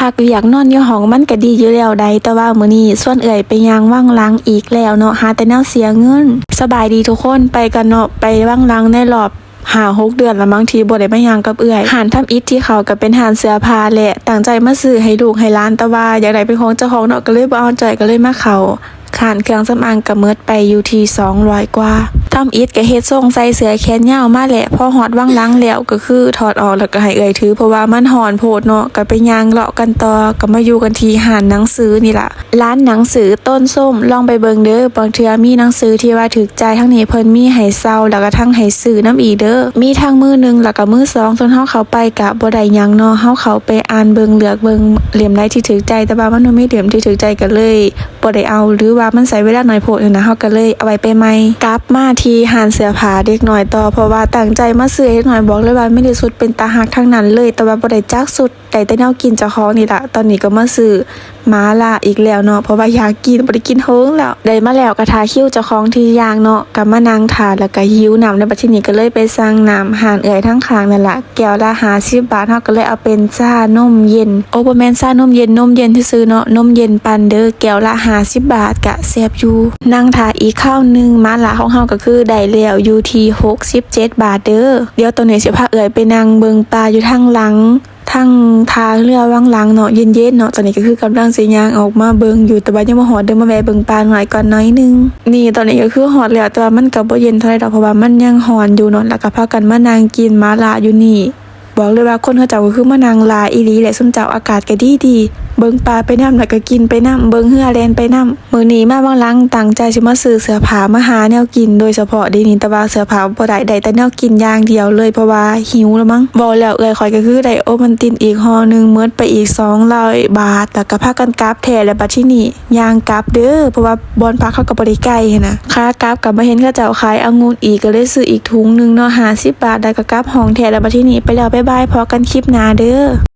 ພັກວຽກນອນຢູ່ຫ້ອງມັນກະດີຢູ່ແລ້ວໃດ໋ ແຕ່ວ່າມື້ນີ້ຊວນເອື້ອຍໄປຍ່າງວັງຫຼັງອີກແລ້ວເນາະ ຫາແຕ່ແນວເສຍເງິນ. ສະບາຍດີທຸກຄົນ ໄປກັນເນາະ ໄປວັງຫຼັງໃນລອບຫ້າຫົກເດືອນລະມັ້ງ ທີ່ບໍ່ໄດ້ມາຍ່າງກັບເອື້ອຍ. ຮ້ານທຳອິດທີ່ເຂົ້າກະເປັນຮ້ານເສື້ອຜ້າແຫຼະ ຕັ້ງໃຈມາຊື້ໃຫ້ລູກໃຫ້ຫຼານ ແຕ່ວ່າຢາກໄດ້ເປັນຂອງເຈົ້າຂອງເນາະ ກະເລີຍບໍ່ເອົາໃຈ ກະເລີຍມາເຂົ້າ ຮ້ານເຄື່ອງສຳອາງກະໝົດໄປຢູ່ທີ່ສອງຮ້ອຍກວ່າ. ທຳອິດກະເຮັດຊົງໃສ່ເສື້ອແຂນຍາວມາແຫຼະ ພໍຮອດວັງຫຼັງແລ້ວກະຄືຖອດອອກແລ້ວກະໃຫ້ເອື້ອຍຖື ເພາະວ່າມັນຮ້ອນໂພດເນາະ ກະໄປຍ່າງເລາະກັນຕໍ່ ກະມາຢູ່ກັນທີ່ຮ້ານໜັງສືນີ້ລະ ຮ້ານໜັງສືຕົ້ນສົ້ມ ລອງໄປເບິ່ງເດີ ບາງເທື່ອມີໜັງສືທີ່ວ່າຖືກໃຈ ທາງນີ້ເພິ່ນມີໃຫ້ເຊົ່າ ແລ້ວກະທັງໃຫ້ຊື້ນຳອີກເດີ. ມີທັງມືໜຶ່ງ ແລ້ວກະມືສອງ ສ່ວນເຮົາເຂົ້າໄປກະບໍ່ໄດ້ຫຍັງເນາະ ເຮົາເຂົ້າໄປອ່ານເບິ່ງ ເລືອກເບິ່ງເຫຼັ້ມໃດທີ່ຖືກໃຈ ແຕ່ວ່າມັນບໍ່ມີເຫຼັ້ມທີ່ຖືກໃຈ ກະເລີຍ ບໍ່ໄດ້ເອົາ ຫຼືວ່າມັນໃຊ້ເວລາໜ້ອຍໂພດຫັ້ນນະ ເຮົາກະເລີຍເອົາໄວ້ໄປໃໝ່. ກັບມາທີ່ຮ້ານເສື້ອຜ້າເດັກນ້ອຍຕໍ່ ເພາະວ່າຕັ້ງໃຈມາຊື້ໃຫ້ເດັກນ້ອຍ ບອກເລີຍວ່າມີແຕ່ຊຸດເປັນຕາຮັກທັງນັ້ນເລີຍ ແຕ່ວ່າບໍ່ໄດ້ຈັກຊຸດ ໄດ້ແຕ່ແນວກິນເຈົ້າຂອງນີ້ລະ. ຕອນນີ້ກະມາຊື້ໝາລ່າອີກແລ້ວເນາະ ເພາະວ່າຢາກກິນ ບໍ່ໄດ້ກິນດົນແລ້ວ. ໄດ້ມາແລ້ວກະຖ້າຄິວເຈົ້າຂອງທີ່ຍ່າງເນາະ ກະມານັ່ງຖ້າ ແລ້ວກະຫິວນ້ຳ ແລ້ວບັດທີນີ້ກະເລີຍໄປສັ່ງນ້ຳຮ້ານເອື້ອຍທາງຂ້າງນັ້ນລະ ແກ້ວລະຫ້າສິບບາດ ເຮົາກະເລີຍເອົາເປັນຊານົມເຢັນ ໂອ ບໍ່ແມ່ນຊານົມເຢັນ ນົມເຢັນຊື່ໆເນາະ ນົມເຢັນປັ່ນເດີ ແກ້ວລະຫ້າສິບບາດ ກະແຊບຢູ່. ນັ່ງຖ້າອີກຄາວໜຶ່ງ ໝາລ່າຂອງເຮົາກະຄືໄດ້ແລ້ວ ຢູ່ທີ່ຫົກສິບເຈັດບາດເດີ. ດຽວຕອນນີ້ຊິພາເອື້ອຍໄປນັ່ງເບິ່ງປາຢູ່ທາງຫຼັງ ທາງທ່າເຮືອວັງຫຼັງເນາະ ເຢັນໆເນາະ. ຕອນນີ້ກະຄືກຳລັງຊິຍ່າງອອກມາເບິ່ງຢູ່ ແຕ່ວ່າຍັງບໍ່ຮອດເດີ ມາແວ່ເບິ່ງປາໜ້ອຍກ່ອນໜ້ອຍໜຶ່ງ. ນີ້ຕອນນີ້ກະຄືຮອດແລ້ວ ແຕ່ວ່າມັນກະບໍ່ເຢັນເທົ່າໃດດອກ ເພາະວ່າມັນຍັງຮ້ອນຢູ່ເນາະ ແລ້ວກະພາກັນມານັ່ງກິນໝາລ່າຢູ່ນີ້. ບອກເລີຍວ່າຄົນເຂົາເຈົ້າກະຄືມານັ່ງຫຼາຍອີ່ຫຼີແຫຼະ ຊຸມເຈົ້າ ອາກາດກະດີໆ ເບິ່ງປາໄປນຳ ແລ້ວກະກິນໄປນຳ ເບິ່ງເຮືອແລ່ນໄປນຳ. ມື້ນີ້ມາວັງຫຼັງຕັ້ງໃຈຊິມາຊື້ເສື້ອຜ້າມາຫາແນວກິນໂດຍສະເພາະເດນີ້ ແຕ່ວ່າເສື້ອຜ້າບໍ່ໄດ້ ໄດ້ແຕ່ແນວກິນຢ່າງດຽວເລີຍ ເພາະວ່າຫິວລະມັ້ງ. ເວົ້າແລ້ວເອື້ອຍຂ້ອຍກະຄືໄດ້ໂອວັນຕິນອີກຫໍ່ໜຶ່ງ ໝົດໄປອີກສອງຮ້ອຍບາດ ແລ້ວກະພາກັນກັບແທ້ ແລ້ວບັດທີນີ້ ຍ່າງກັບເດີ ເພາະວ່າບ່ອນພັກເຮົາກະບໍ່ໄດ້ໄກຫັ້ນນະ. ຂາກັບກະມາເຫັນເຂົາເຈົ້າຂາຍອະງຸ່ນອີກ ກະເລີຍຊື້ອີກຖົງໜຶ່ງເນາະ ຫ້າສິບບາດ ແລ້ວກະກັບຫ້ອງແທ້. ແລ້ວບັດທີນີ້ໄປແລ້ວ ບາຍບາຍ ພໍ້ກັນຄລິບໜ້າເດີ.